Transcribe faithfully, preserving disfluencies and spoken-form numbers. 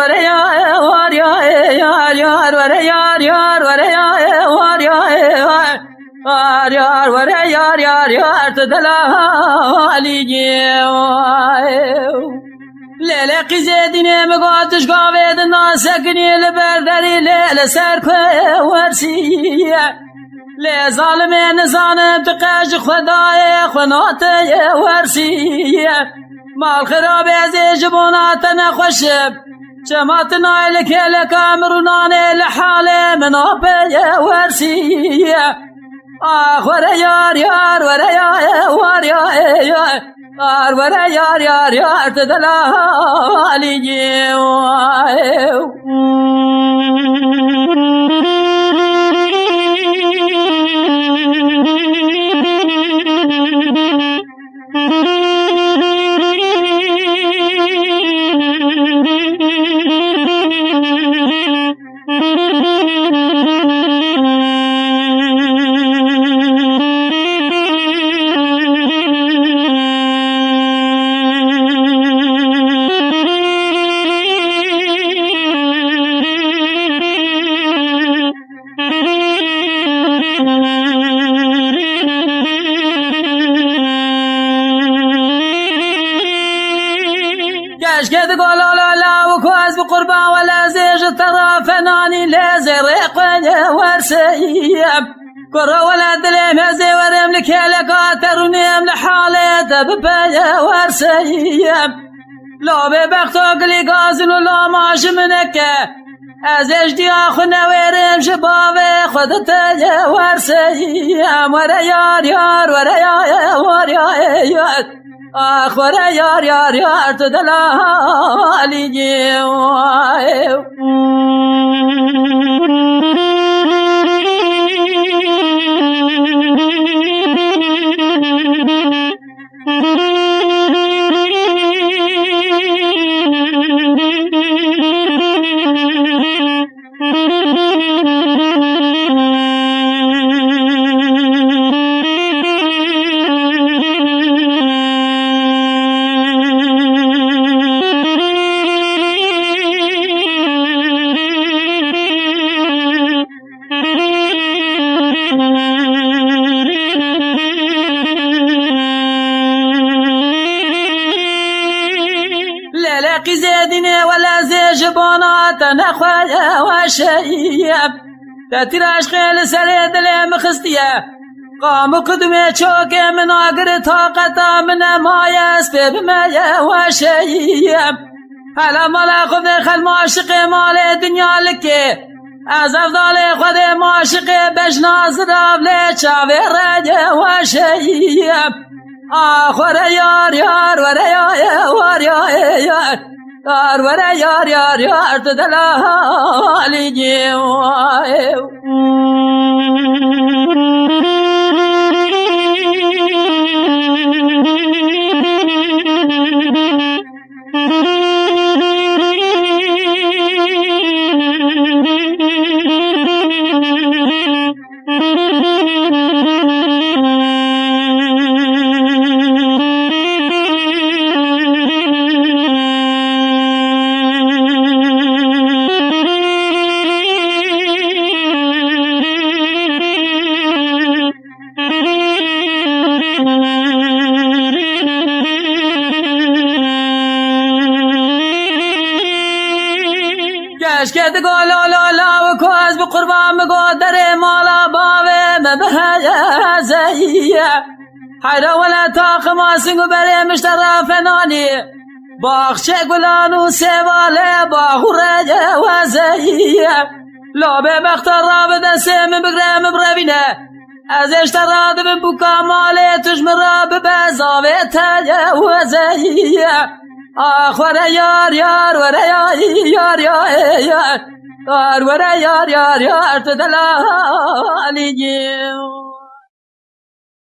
Were yar, war yar, yar, yar, were yar, yar, were yar, war yar, yar. Yar, yar, were yar, yar, yar, tu delalî ye. Lê, lê, qîzê dînê min got, tu ji gavê din nasekinî, li ber derî lê li ser ku wersî ye. Lê zalimê nizanim tu qe ji Xwedayê xwe nate ye wersî ye. Mal xirabê ez ê ji bona te nexweş im. Çema tu nayê li kêleka min rûnanê li halê min apê ye wersî ye. Ax were yar yar were ya e war ya e ya. Ar were yar yar yar te delalî ye. Keşke di gola la la û ku ez bi qurban wele zê ji te ra fenanî lê zê rê qwenye werseyim. Kuro wele dilê me zê werim li kêleka te rûnêm li halê te bipeye werseyim. Labê bexto gilî gazin û lama ji min eke. Ez ê ji diya xwe newêrim ji bavê xwe di te ye werseyim. Were yar yar were ya ye war ya ye yar. Ax were yar yar yar tu delalî ye. Lê, lê, qîzê dînê wele zê ji bona te nexwe ye weşeyim. Te tîraşqê li serê dilê min xistiye. Qam û qidimê çokê min agir taqeta min nemaye ez pê bime ye weşeyim. Hela mala xwe vê xel maşiqê malê dinya likê. Ez evdalê Xwedê maşiqê bejna zirav lê çavê rege weşeyim. Ax were yar yar were ya ye war ya ye yar. Yar were yar yar yar tu delalî ye. Keşke di golo lo la û ku ez bi qurban bi go derê mala bavê me biheye zeye. Heyra wele taqima sing û berê mişte ra fenanî. Baxçe gulan û sêvale bax û reye wezeye. Labê bexta rabide sê min bigre min birevîne. Ez ê ji te radibim bûka malê tu ji min re bibe zavê te ye wezeye. Ax were yar yar were ya yar ya ê yar. Yar were yar yar yar tu delalî ye.